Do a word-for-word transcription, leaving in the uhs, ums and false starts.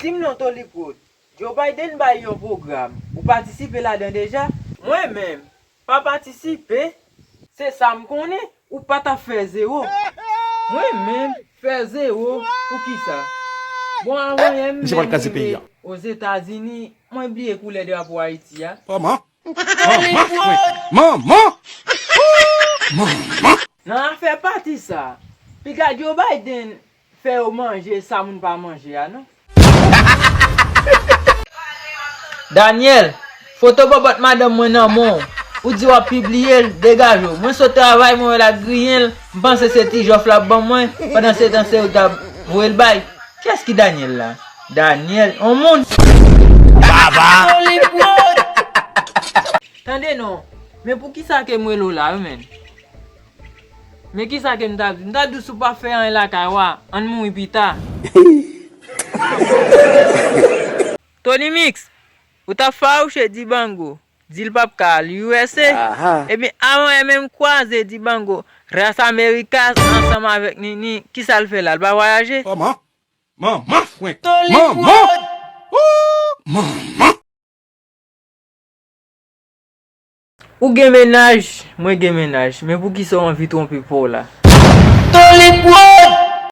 Di m non, Tolly Prod, Joe Biden bay yon pwogram, ou patisipe ladan deja? Mwen menm, pa patisipe? Se sa m konnen, ou pa t ap fè zewo. Mwen menm, fè zewo? Poukisa? Bon, avan yè m menm rive Ozetazini, mwen bliye koulè drapo Ayiti a. Kòman? Manman! Manman! Manman! Nan afè pati sa, piga Joe Biden fè yo manje sa moun pa manje a, non? Daniel, foto bòbòt madanm mwen nan men w. Ou di w ap pibliye l, degaje w. Mwen sot travay, mwen wè l ap griyen l, m panse se ti jòf l ap ban mwen, pandan se tan se ou t ap voye l bay. Kiyès ki Daniel la? Daniel, on moun. Baba! Tande non, men poukisa ke m rele w la, wi, menn? Men kisa ke m t ap di? M t ap di w si w pa fè anyen lakay ou a, ann mouri pita. Tony Mix, ou t ap fawouche Dibango, di l p ap ka al U S A. Ebyen, avan yè menm kwaze Dibango, Ras Americas ansanm avèk Nini, kisa l fè la? L pa vwayaje? Kòman? Manman frenk! Manman! Ooh! Manman! Ou gen mennaj, mwen gen mennaj, men poukisa w anvi twonpe pa w la? Tony Prod!